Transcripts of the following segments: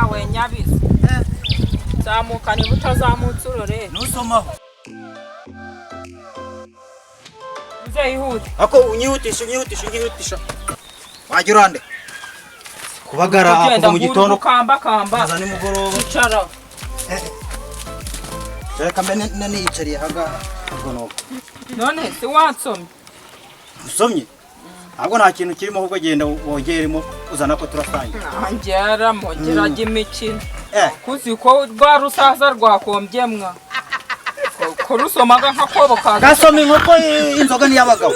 Yawe nyabizi, zamuka niba utazamutse urore. Ntusomaho. Uzayihute. Ako unyihutisha, unyihutisha, unyihutisha, wajya urande kubagara Ugenda kuva mu gitondo kambakamba. Kugeza nimugoroba. Icara. Reka mbe naniyicariye ahangaha ubwo nuko. None se wansomye? Usomye ntabwo nta kintu kirimo, ahubwo genda wongeremo uzana ko turasangira. Ngera mugiraga imikino. Eh. Kuzi ko rwa rusaza rwakombye mwa ko rusomaga nk'akobo ka Gasoma inkoko, inzoga ni iy'abagabo.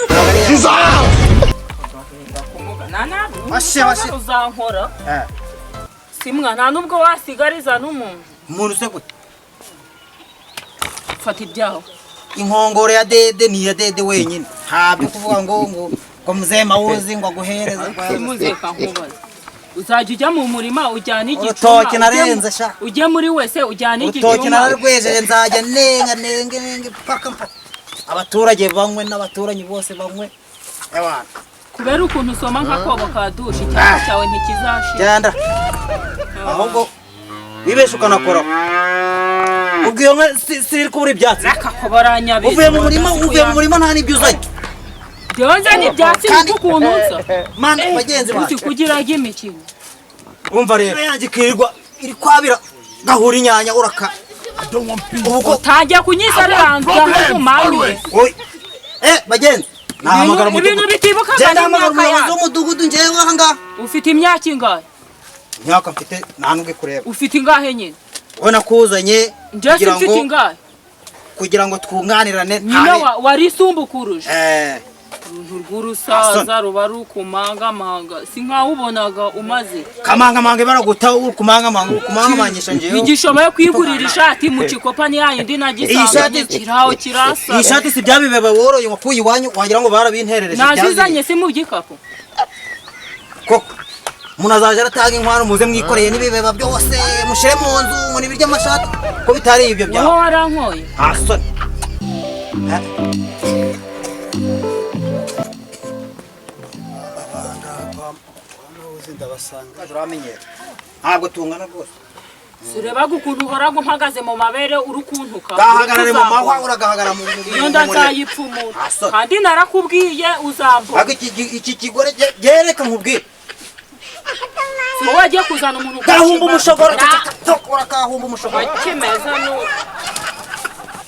Nanabi. Washe, washe. Uzankora. Eh. Simwa nta nubwo wasigariza n'umuntu. Umuntu se gute? Fata ibyawe. Inkongoro ya dede ni iya dede wenyine, ntabyo kuvuga ngo muzee mawuzi ngo aguhereze. Simuzeka nkubaza, uzajya ujya mu murima ujyana igicuma? Urutoki narenze sha. Ujye muri wese ujyana Urutoki igicuma. Nararwejeje, nzajya nenga nenge nenge paka mpaka abaturage banywe n'abaturanyi bose banywe, ewana. Kubera ukuntu usoma nk'akobo ka dushe, icyaka cyawe ntikizashira. Genda ahubwo wibeshe ukanakora ubwo iyo nka siri kubura ibyatsi. Reka ko baranyabizi. Uvuye mu murima, uvuye mu murima, nta n'ibyo uzanye. Byonze n'ibyatsi. Kandi- Niko ukuntu nsa. Mana, bagenzi Uzi bacu. kugiraga imikino. Umva rero, yanjye ikirirwa iri kwabira gahura inyanya uraka ubu ko. Utangiye kunyisarira nzakumanure. Oy. Eh, bagenzi, nahamagara Ibintu umudugudu. bitibukaga Genda hamagara n'imyaka umuyobozi yacu. w'umudugudu njyewe aha ngaha. Ufite imyaka ingahe? Imyaka mfite nta nubwo ikureba. Ufite ingahe nyine? Wowe nakuzanye Njye si kugira mfite ngo ingahe? kugira ngo twunganirane. Nyine warisumbukuruje. Eh. Uruntu rw'urusaza ruba rukumangamanga, si nkaho ubonaga umaze. Kamangamanga baraguta, ukumangamanga ukumangamangisha njyewe. Igishoboye kwigurira ishati mu gikopa ni yayindi. Iyi Nagisanganye kiraho kirasa. Iyi shati si bya bibeba woroye wakuye iwanyu, wagira ngo barabinterereje. Nazizanye si mu gikapu. Koko umuntu azaje aratanga inkwano, muze mwikoreye n'ibibeba byose mushyire mu nzu ngo nibirye amashati ko bitari ibyo Wowe byawe. warankoye. Nta soni. Ndabasanga. Uramenyera, ntabwo tungana rwose. Sirebaga ukuntu uhoraga umpagaze mu mabere uri kuntuka. Gahagarare mu mahwa, uragahagarara mu Iyo nda nzayipfumura. Nta soni. Kandi narakubwiye uzambona. Ariko iki kigore gereka nkubwire. Si wowe wagiye kuzana umuntu. Gahumba umushogoro, urakahumba umushogoro. Kimeze nu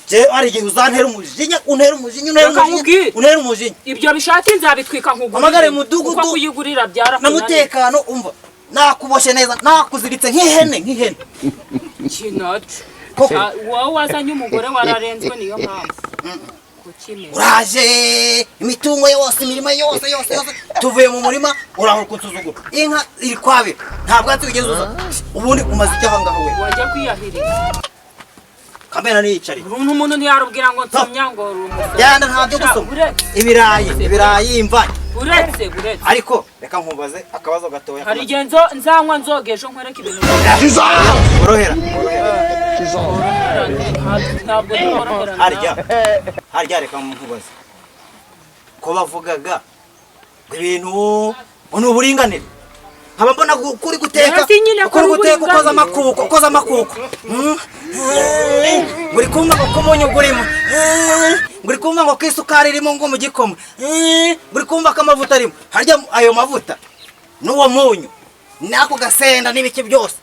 Je, hari igihe uzantera umujinya, untera umujinya, untera Reka umujinya, nkubwire. untera umujinya. Ibyo bishati nzabitwika nkugurire. Hamagare mudugudu. Kuko kuyigurira byarakunaniye. N'umutekano, umva, nakuboshye neza, nakuziritse nk'ihene, nk'ihene. Kinaco. Koko. Ah, wowe wazanye umugore wararenzwe, niyo mpamvu kukimeza. Uraje imitungo yose, imirima yose yose yose, tuvuye mu murima uraho kunsuzugura, inka iri kwabira nta bwatsi wigeze uzana. Ubundi umaze icyo aha ngaha we? Wajya kwiyahirira. Kamena niyicariye. Uruntu umuntu ntiyarubwira ngo nsomya ngo uri umusore. Genda, nta byo gusoma. Uretse. Ibirayi, ibirayi, imvange. Uretse, uretse. Ariko reka nkubaze akabazo gatoya. Hari igihe nzanywa nzoga ejo nkwereka ibintu. Orohera. Ntabwo tworoherana. Harya, harya, reka nkubaze, ko bavugaga ngo ibintu ngo ni uburinganire, nkaba mbona kuri guteka. Ese nyine ko kuri ari guteka ukoza uburinganire? Amakuko, ukoza amakuko. Ngo uri kumva ngo k'umunyu gurimo, ngo uri kumva ngo k'isukari irimo, ngo mu gikoma, ngo uri kumva ko amavuta arimo. Harya ayo mavuta n'uwo munyu n'ako gasenda n'ibiki byose,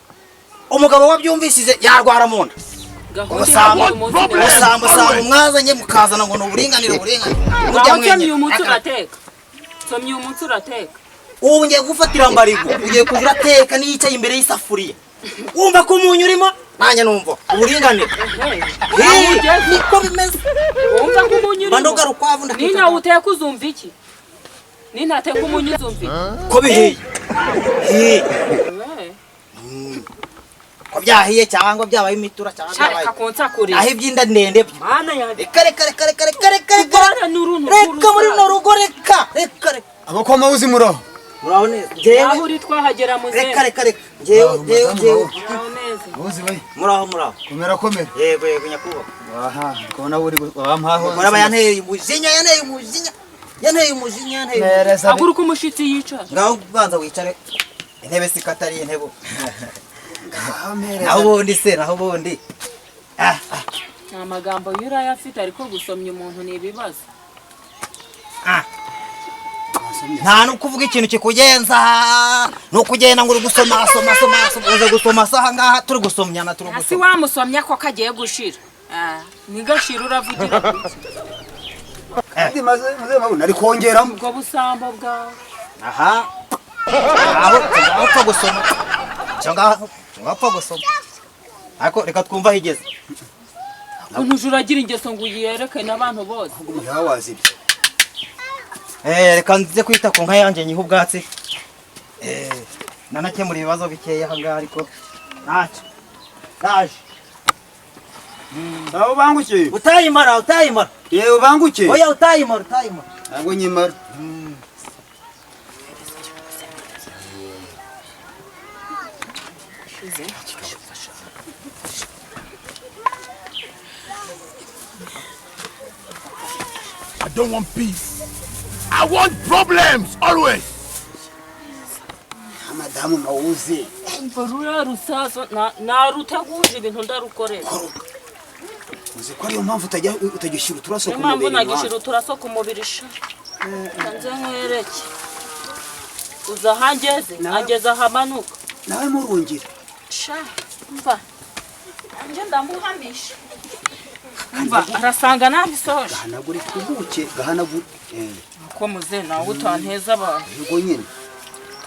umugabo wabyumvishije yarwara mu nda. Gahunda Ubusambo, ihari uyu munsi ni ubusambo, sambo mwazanye mukazana ngo ni uburinganire, uburinganire murya. Ngaho nsomye uyu munsi Mwenye urateka, nsomye uyu munsi urateka. Ubu ngiye gufatira mbarigo, ugiye kuja urateka niyicaye imbere y'isafuriya, wumva ko umunyu urimo, nanjye numva uburinganire. Ehe. Eh, Ugeze. Niko bimeze. Wumva ko umunyu urimo. Bandoga rukwavu ndakica. Ninawuteka uzumva iki? Nintateka umunyu uzumva iki? Ko bihiye. Eh, Eh, ko byahiye cyangwa byabaye imitura cyangwa sha, byabaye reka kunsakuriza. aho iby'inda ndende byo. Mana yanjye. Reka, reka, reka, reka, reka, reka, reka. Kubana n'uruntu Reka muri runo rw'urusaza. rugo, reka, reka, reka. Abakoma uzi muraho? Muraho neza. Aho Njyewe uri twahagera muzehe. Reka, reka, reka, njyewe Muraho, njyewe madamu, njyewe. muraho. Muraho neza. Uzi we? Muraho, muraho. Komera, komera. Yego, yego, nyakubahwa. Aha kubona uri wampaho. Umugore aba yanteye umujinya, yanteye umujinya, yanteye umujinya, yanteye umujinya. Mereza. Haguruka umushitsi yicara. Ngaho banza wicare, intebe si katari intebe. Naho ubundi se, naho ubundi. Ah, ah. Nta magambo yurayo afite, ariko gusomya umuntu ni ibibazo. Ah. Nta no kuvuga ikintu kikugenza, ni ukugenda ngo uri gusoma soma soma soma, uza gusoma saha ngaha turi gusomyana, turi Hasi gusoma. Wamusomya ko kagiye gushira. Ah, nigashira uravugira kuki? Kandi maze maze mabona ari kongeramo. Ubwo busambo bwawe. Aha, aho ngaho upfa gusoma, cyo ngaho upfa gusoma, ariko reka twumve aho igeze. Ukuntu uje uragira ingeso ngo uyereke n'abantu bose. Ahubwo umuheha wazibye. Reka nze kwita ku nka yanjye, nyihe ubwatsi, nanakemura ibibazo bikeya aha ngaha, ariko ntacyo ndaje. Aho banguke. Utayimara, utayimara. Yewe, banguke. Oya, utayimara, utayimara. Ntabwo nyimara. I don't want peace. I want problems always. Madamu mawuzi. Umva, ruriya rusaza naruteguje ibintu ndarukorera. Uzi ko ariyo mpamvu utajya utagishyira uturaso Niyo ku mpamvu mubiri? Nagishyira uturaso ku mubiri sha. Nze nkwereke, uza aho angeze, ageze ahamanuka. Nawe murungira. Sha, mva, nanjye ndamuhamisha. Mva, arasanga nabisoje. Gahanagure twubuke, gahanagure. Ko muze nawe utanteza abantu. Yego nyine.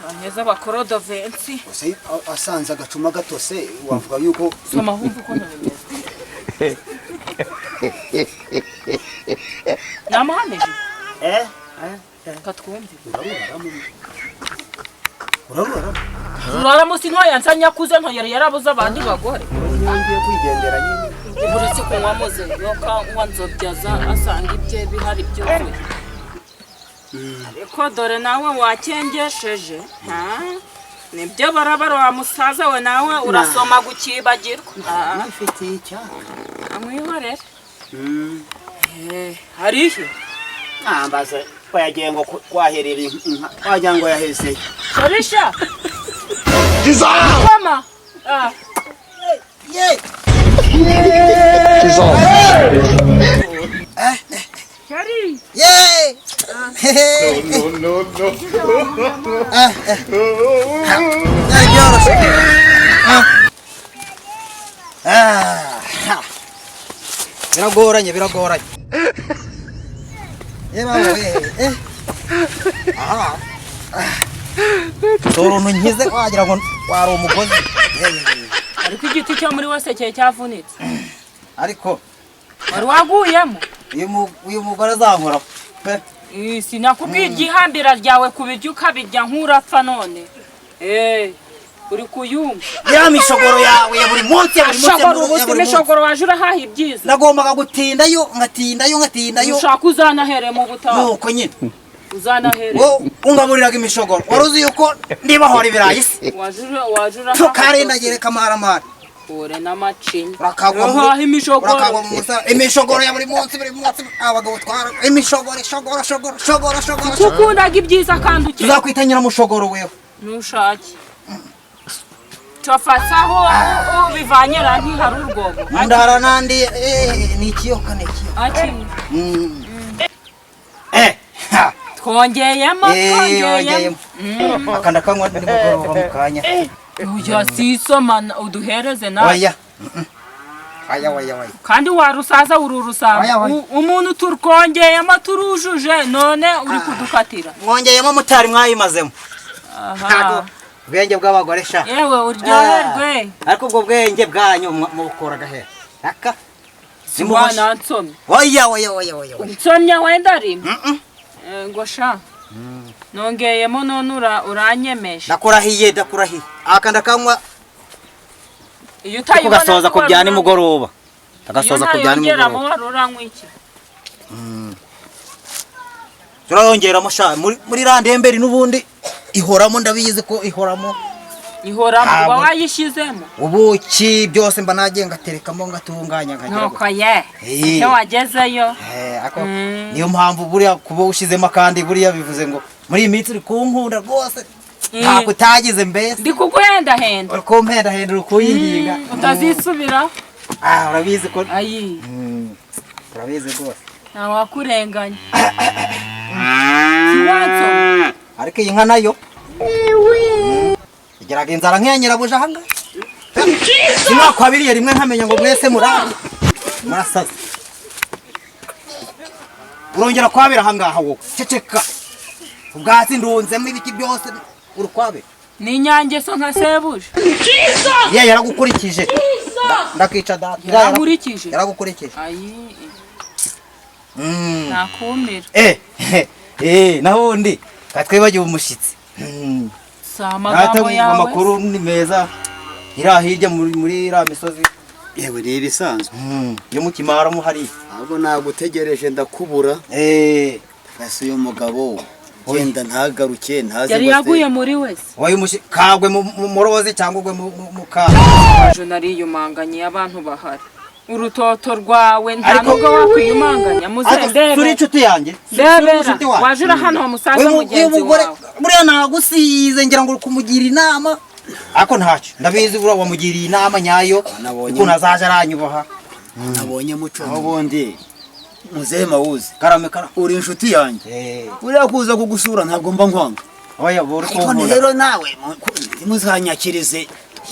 Utanteza abakorodovensi. Gusa asanze agacuma gatose wavuga yuko Soma wumva ukuntu bimeze. Namuhamije. Reka twumve. Uraruraramo. Ruraramusi ntoya nsa nyakuze ntoya yarabuze abandi bagore. Yongeye kwigendera nyine. Uretse kunywa muze yoka nywa nzobyaza asanga ibye bihari byuzuye, ariko dore nawe wakengesheje ha? Nibyo barabara wa musaza we, nawe urasoma gukibagirwa. Ah, Nifitiye icyaka. Amwihorere. Harihe? Nambaza wayagiye ngo kwaherera inka, wagira ngo yahezeye. Shorisha koma. Ah. Ye. Shari. Ye. No, no, no. Byari byoroshye. Ah. Ah. Biragoranye, biragoranye. Ye baba we, eh. Aha. Dore nkize wagira ngo wari umugozi. Ye, ye, ye. Ariko igiti cyo muri wasekeye cyavunitse. Ariko Wari waguyemo. Uyu mugore azankora pe. Sinakubwiye igihambira ryawe ku biryo ukabirya nk'urapfa none. Uri kuyumva? Ya mishogoro yawe ya buri munsi, ya buri munsi, ya Shogoro buri ubusa ya buri munsi. Imishogoro waje urahaha ibyiza. Nagombaga gutindayo, ngatindayo, ngatindayo. Ushaka uzanahere mu butaha. Nuko nyine Uzanahere. Wo ungaburiraga imishogoro, wari uzi yuko ndibahora ibirayi se? Waje urahaha. Tukarindagire kamaramari. Ure n'amacinya. Urakagwa Urahaha imishogoro. Urakagwa mu musara, imishogoro ya buri munsi, buri munsi abagabo twara imishogoro, ishogoro, shogoro, shogoro, shogoro, shogoro. Kukundaga ibyiza kandi ukeye. Tuzakwita nyiramushogoro wewe. Ntushake. Cofasaho ubivanye ra ntihari urwobo. Ndara nandi, ni ikiyoka, ni ikiyoka. Aki. Eh ha. Twongeyemo. Wongeyemo. Twongeyemo. Akanda kanywa nimugoroba mu kanya. Oya, sisoma uduhereze nawe. Oya. Oya, oya, oya. Kandi warusaza uru rusaza. Oya, oya. Umuntu turwongeyemo turujuje, none uri kudukatira. Mwongeyemo mutari mwayimazemo. Aha. Ubwenge bw'abagore sha. Yewe, uryoherwe. Ariko ubwo bwenge bwanyu mubukura he? Aka. Wana nsomye. Oya, oya, oya, oya, oya. Nsomye wenda rimwe. Ngo sha nongeyemo none uranyemeje. Ndakurahiye, ndakurahiye, aka ndakanywa. Iyo utayibona Kugasoza ku bya nimugoroba. Agasoza ku bya nimugoroba nimugoroba. Wari uranywa iki? Turayongeramo sha, muri randemberi n'ubundi ihoramo, ndabizi ko ihoramo. Ihoramo uba Ntabwo- wayishyizemo. Ubuki byose mba nagiye ngaterekamo, ngatunganya, nkagira Nuko ye icyo wagezeyo. Ako niyo mpamvu buriya kuba ushyizemo, kandi buriya bivuze ngo muri iyi minsi uri kunkunda rwose. Ntabwo utagize mbese. Ndi kuguhendahenda. Uri kumpendahenda, uri kuyinginga. Utazisubira. Ah, urabizi ko Ayi. Urabizi rwose. Ntawakurenganya. Siwansoma. Ariko iyi nka nayo igiraga inzara nk'iya nyirabuja ahangaha. Sinakwabiriye rimwe nkamenya ngo mwese murari murasaze. Urongera kwabira ahangaha wowe, ceceka. Ubwatsi ndunzemo ibiki byose uri kwabira. Ni inyange so nka sebuja. Ye yaragukurikije. Ndakica data. Yarankurikije. Yaragukurikije. Ayi. Nakumira. Naho undi katwibagiwe umushyitsi. Si amagambo yawe. Amakuru ni meza. Iriya hirya muri iriya misozi. Yewe, ni ibisanzwe. Yo mu Kimara mo hariya. Ahubwo nagutegereje ndakubura. Ese uyu mugabo genda ntagaruke, ntazi Yari ngo se- yaguye muri wese. Wayo umushi kagwe mu moroze cyangwa ugwe mu ka. Ejo nariyumanganye abantu bahari. Urutoto rwawe nta Ariko- nubwo wakwiyumanganya. Ariko Muzendebe. turi inshuti yanjye. Ndebera. Inshuti wanjye. Waje ura hano musaza Uyu mugenzi mugore wawe. buriya nagusize ngira ngo uri kumugira inama. Ariko ntacyo. Ndabizi buriya wamugiriye inama nyayo. Nabonye- Ukuntu azaje aranyubaha. Nabonye muco ubundi muzehe Mawuzi. Karame karame. Uri inshuti yanjye. Buriya kuza kugusura ntabwo mba nkwanga. Oya buri Ariko kunkunda. rero nawe ntimuzanyakirize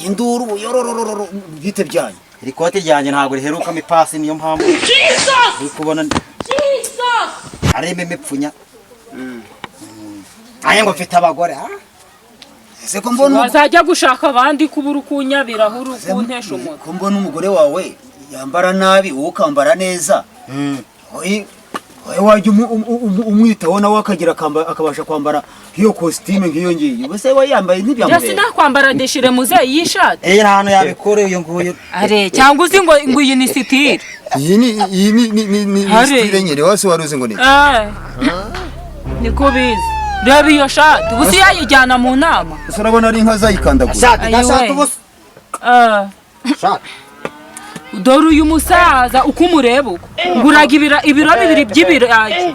induru yororororo bwite byanyu. Iri koti ryanjye ntabwo riherukamo ipasi, niyo mpamvu uri kubona arimo imipfunya. Aya ngo mfite abagore, ah? Ese ko mbona Wazajya gushaka abandi kubura ukunyabiraho uri ukuntesha umutwe. Ko mbona umugore wawe yambara nabi, wowe ukambara neza, wowe wajya umwitaho nawe akagira akabasha kwambara nk'iyo kositime nk'iyo ngiyo. Ubuse we yambaye Jya ntibyamubera. sinakwambara deshire muzehe y'ishati. Nta hantu yabikora uyu nguyu. Are cyangwa uzi ngo iyi ni sitire. Iyi ni Hari. style nyine wose wari uzi ngo ni Niko bizi. Reba iyo shati. Ubu si yayijyana mu nama. Ese urabona ari inka zayikandagura? Shati Ayiwe. gashati ubusa. Shati. Dore uyu musaza uko umureba uko nguraga ibiro 2 by'ibirayi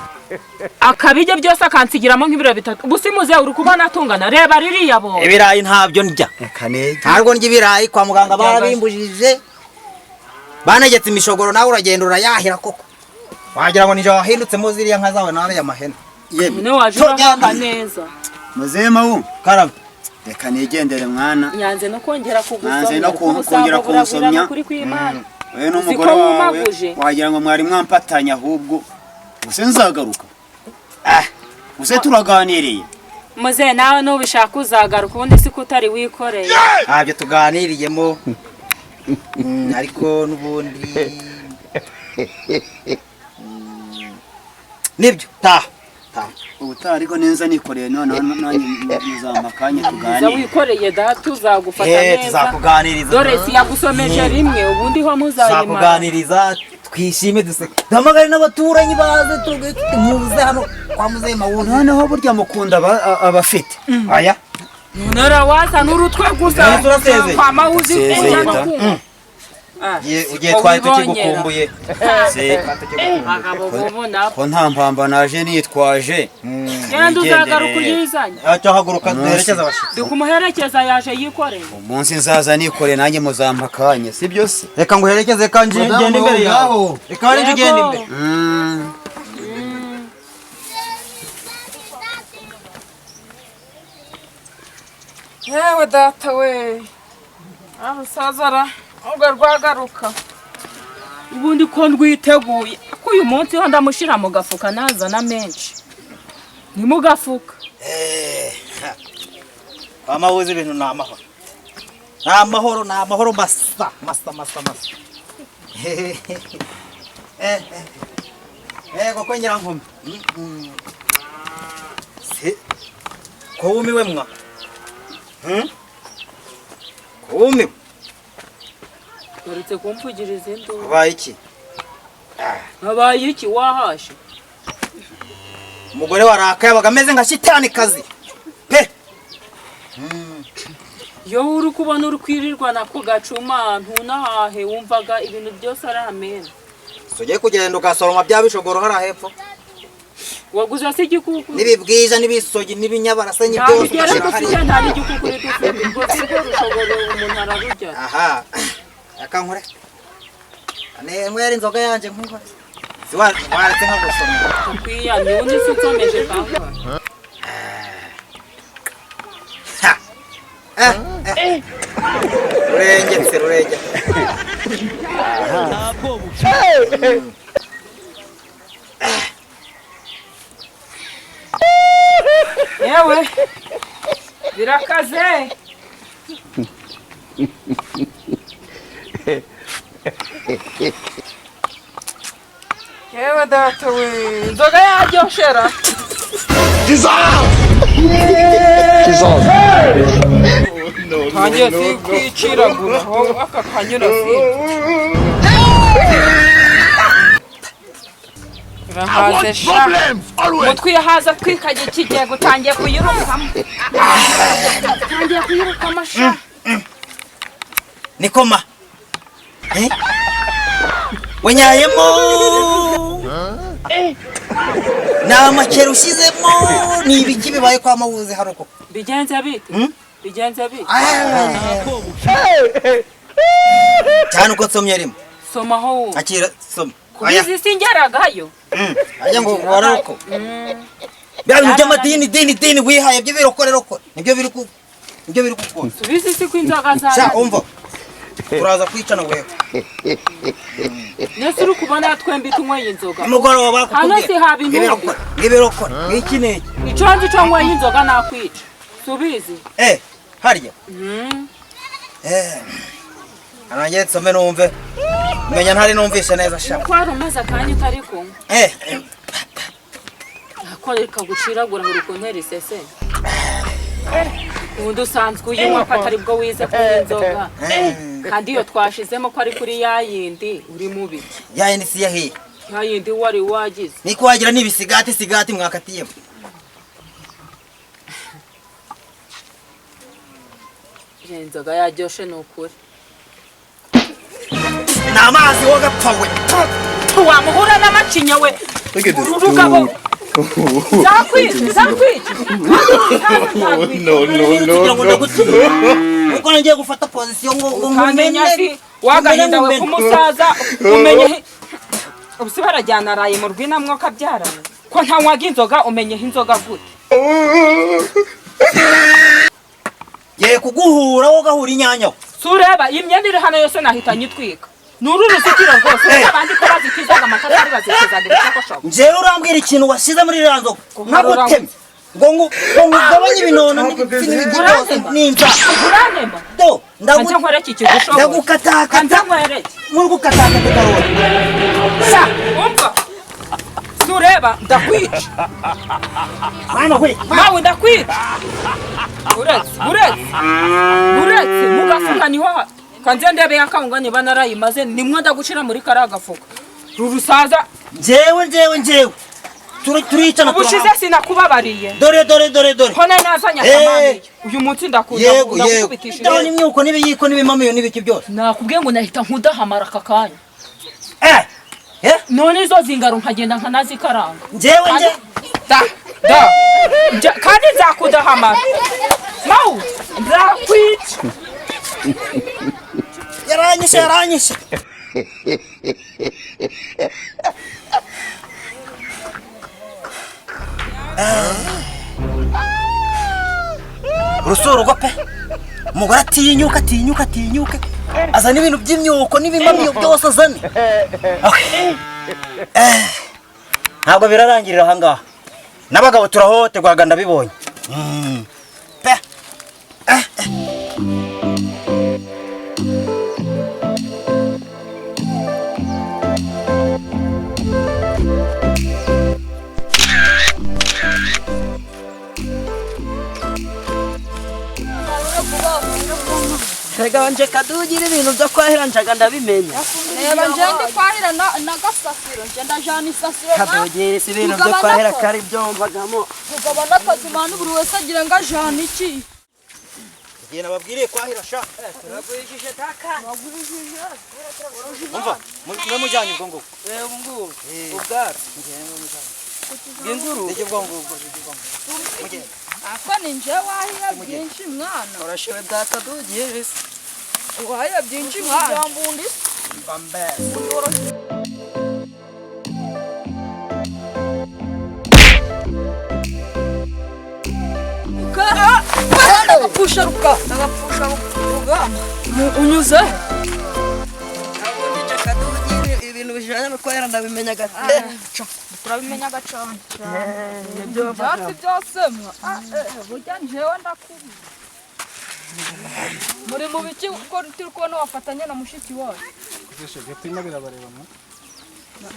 akabijya byose akansigiramo nk'ibiro 3. Ubu si muzehe uri kubona atungana, reba ririya bo. Ibirayi ntabyo ndya. Kanege. Ntabwo ndya ibirayi, kwa muganga barabimbujije. Banegetse imishogoro, nawe uragenda urayahira koko. Wagira ngo nijoro wahindutsemo ziriya nka zawe n'ariya mahene. Yemwe. None waje urahaha neza. Muzehe Mawu, Karame. reka nigendere mwana. Yanze no kongera kugusomya. Nanze no kongera kunsomya. Kuri kw'Imana. Wewe n'umugore Uziko wawe wumaguje. wagira ngo mwari mwampatanya ahubwo. Ubuse nzagaruka. Ubuse turaganiriye. Muzehe, nawe nubishaka uzagaruka, ubundi si ko utari wikoreye. Ntabyo tuganiriyemo. Ariko n'ubundi nibyo, taha taha. Ubutaha ariko neza nikoreye, noneho nanjye muzampa akanya Uza tuganire. wikoreye data, uzagufata neza. Tuzakuganiriza. Dore si yagusomeje rimwe, ubundi ho muzayimara. Tuzakuganiriza twishime duseke, duhamagare n'abaturanyi baze tuge tuti muze hano kwa muzehe Mawuzi. Noneho burya mukunda abafite. Aya. Nora waza n'urutwe gusa. None turasezeye. Kwa Mawuzi Sezeye ujya no da. kunywa. Ugiye twari tukigukumbuye. Abagabo bubu nabo. Ko nta mpamba naje nitwaje. Genda uzagaruka uyizanye. Cyo haguruka duherekeze abashyitsi. Dukumuherekeza yaje yikoreye. Umunsi nzaza nikoreye nanjye muzampa akanya, si byo se? Reka nguherekeze, reka Madamu, ngende imbere yawe. ngaho. Reka wari ugenda imbere. Yewe data we, amusaza ra ubwo rwagaruka ubundi ko ndwiteguye ko uyu munsi ho ndamushyira mu gafuka nazana menshi, ni mu gafuka. Kwa Mawuzi ibintu ni amahoro, ni amahoro, ni amahoro masa masa masa masa. Koko nyirankumi Se ko wumiwe mwa? Ko wumiwe? Uretse kumvugiriza induru. Habaye iki? Habaye iki? Wahashe? Umugore warakaye abaga ameze nka shitani kazi pe. Iyo uri kubona uri kwirirwa nako gacuma ntunahahe, wumvaga ibintu byose ari amena. Ugiye kugenda ugasoroma bya bishogoro hariya hepfo. Waguze se igikukuru? N'ibibwija n'ibisogi n'ibinyabarasanya byose ugashyira hariya. Nta n'igikukuru dufite, ubwo si rwo rushobora umuntu ararurya. Aha, akankore. Nywera inzoga yanjye nkuba. Si waretse nkagusoma. Tukwiyamye, ubundi si unsomeje kangahe? Rurengetse, rurengetse. Yewe, birakaze. Yewe data we, inzoga yaryoshera. Tangiye si kwiciragura, wowe aka kanyura si. I want problems always. Umutwe haza twikajya kigiye gutangiye kuyirukamo. Tangiye kuyirukamo sha. Nikoma. Wenyayemo. Na makero ushyizemo ni ibiki bibaye kwa mabuze haruko. Bigenze bite? Bigenze bite? Cyane uko nsomye arimo. Soma ho. Akira soma. Kubizi singeragayo. Ajya ngo waroko. Bya bintu by'amadini dini dini wihaye byo birokoreroko. Nibyo biri ku nibyo biri gukora. Subizi si kwinzoga za. Sha umva. Turaza kwicana wewe. Nese uri kubona twembi tunyweye inzoga. Umugoroba bakukubwira. Hano si haba intumbi. Ngibirokora. Iki n'iki. Ico nzi co nyweye inzoga nakwica. Subizi. Harya. Ananjye nsome numve. Menya ntari numvise neza sha. Kwari umaze akanya utari kunywa. Akoreka guciragura uri kuntera isese. Ubundi usanzwe uyinywa ko atari bwo wize kunywa inzoga. Kandi iyo twashizemo ko ari kuri ya yindi uri mubi. Ya yindi si yahiye. Ya yindi wari wagize. Niko wagira nibisigati sigati mwakatiyemo. Inzoga yaryoshe ni ukuri. Namazi wagapfa we. Wamuhura n'amacinya we. Urugabo. Zakwica, zakwica. No, no, no, no. Uko ngiye gufata position ngo nkumenye wagahinda we kumusaza umenye ubuse barajyana araye mu rwina mwoka byarana ko ntanywaga inzoga umenye inzoga gute. Ye kuguhura wo gahura inyanya. Sureba imyenda iri hano yose nahita nyitwika. Nuru ruzitiro rwose abandi ko bazikizaga amatafari bazikizaga ibishakosho. Njewe urambwira ikintu wasize muri ranzo nkaguteme ngo ngo ngugabanye ibinono n'ibitsina byose n'inza. Uranemba. Do ndagu iki kigushoboye. Ndagukatakata. Muri gukatakata karoti. Sa umva. Sureba ndakwica. Mama we. Mawe ndakwica. Uretse, uretse. Uretse mugafuka niho kanze ndebe yakangwa niba narayimaze nimwe ndagushira muri karagafuka. Rurusaza njewe njewe njewe. Turicana ubushize sinakubabariye. Dore dore dore dore. Hona nazanya kamami. Uyu munsi ndakunda ndakubitishije. Ndabona imyuko n'ibiyiko n'ibimamiyo n'ibiki byose. Nakubwiye ngo nahita nkudahamara aka kanya. None izo zingaro nkagenda nkanazikaranga. Njewe nje da da. Kandi nzakudahamara. Mau nzakwica. Yaranyishe yaranyishe. Rusoro pe. Umugore atinyuka atinyuka atinyuka azana ibintu by'imyuko n'ibimamiyo byose azane. Ntabwo birarangirira aha ngaha. N'abagabo turahohoterwaga ndabibonye. Pe. Rega nje kadugira ibintu byo kwahira njaga ndabimenya. Reba nje ndi kwahira na gasasiro nje ndajana isasiro. Kadugira si ibintu byo kwahira kari byombagamo. Kugabana akazi manu buri wese agira ngo ajana iki. Ngiye nababwiriye kwahira sha. Turagurishije taka. Turagurishije. Umva mwe mujanye ubwo nguko. Ubwo nguko. Ubwatsi. Ngiye mwe mujanye. Bw'ingurube. Nijye ubwo ngubwo nijye ubwo ngubwo. Ako ni nje wahiye byinshi mwana. Urashewe data dugiye bise. Wahiye byinshi mwana. Ndagapfusha ruka. Ndagapfusha ruka. Unyuze? Ubundi nje kadugiye ibintu bijanye no kwahera ndabimenya gate. Turabimenya gacana. Ibyatsi byose mwa. Burya njewe ndakubi. Muri mu biki uko turi kubona wafatanya na mushiki wacu.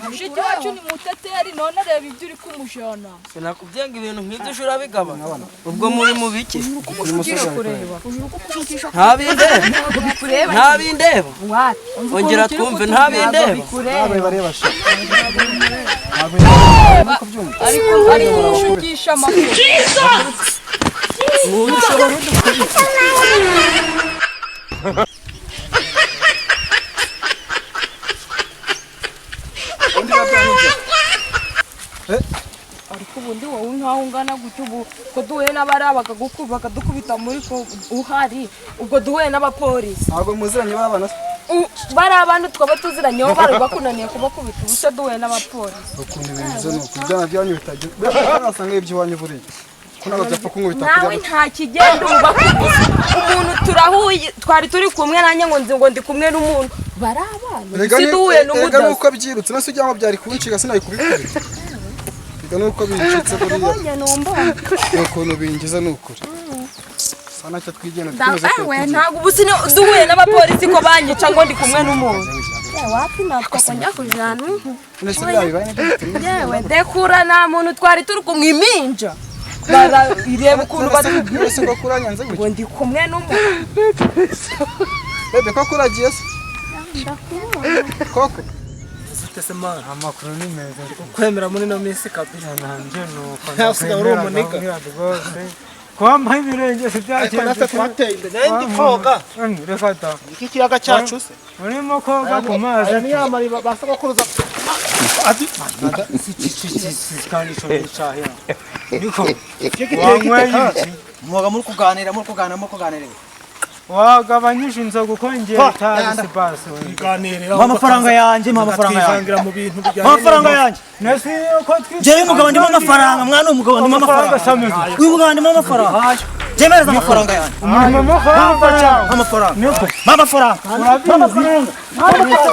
Mushiki wacu ni muteteri none reba ibyo uri kumujana. Sinakubyenga ibintu nk'ibyo ushura bigabana. Ubwo muri mu biki? Kureba. Nta bindeba. Nta bindeba. Ongera twumve nta bindeba. Ariko ari kumushukisha amakuru. Ariko ubundi wowe nkaho ungana gutyo ubu ko duhuye n'abari bakadukubita muri ko uhari ubwo duhuye n'abapolisi. Ntabwo muziranye babana se? Bari abantu twaba tuziranyeho bari bakunaniye kubakubita ubu se duhuye n'abapolisi. Ukuntu ibintu bimeze ni uku ibyana byanyu bitagira buriya wasanga iby'iwanyu buriya ko ntabwo byapfa kunkubita Nawe nta kigenda ubu bakubise umuntu turahuye twari turi kumwe nanjye ngo nzi ngo ndi kumwe n'umuntu bari abana si duhuye Erega n'umudaso. nuko byirutse nase ugira ngo byari kunshiga sinabikubikubita. Erega nuko bincitse buriya Mbonye numbonye. ni ukuntu bingiza ni ukuri. Sa nacyo twigenda dukomeze Ewe ntabwo ubu sino duhuye n'abapolisi ko banyica ngo ndi kumwe n'umuntu. Wapi natwe njya kujana. Nese biriya bibaye nibyo bituma Yewe ndekura nta muntu twari turi kumwe iminja. Ireba ukuntu batubwira. Nese ko kuranyanze gutya. Ngo ndi kumwe n'umuntu. Bebe ko kuragiye se? Koko. Amakuru ni meza. Ukwemera muri no minsi kabisa. Nanjye nuko. Usigaye uri umuniga. Rwose. Kwambaye ibirenge si Ariko natwe twateye imbere. Nari ndi koga. Reka da. Iki kiyaga cyacu se. Urimo koga ku mazi. Aya ni ya mariba ba sogokuruza. Kandi ico ni icahera. Niko. Wanyweye iki? Mubaga muri kuganira muri kuganira muri kuganira. Wagabanyije inzoga uko ngiye itabi si basi. Mpa amafaranga yanjye, mpa amafaranga yanjye. Twivangira mu bintu bijyanye Mpa amafaranga yanjye. Nasi uko twi Jewe umugabo ndimo amafaranga, mwana umugabo ndimo amafaranga. Uyu mugabo ndimo amafaranga. Jemereza amafaranga yanjye. Mpa amafaranga. Mpa amafaranga. Mpa amafaranga. Mpa amafaranga. Mpa amafaranga.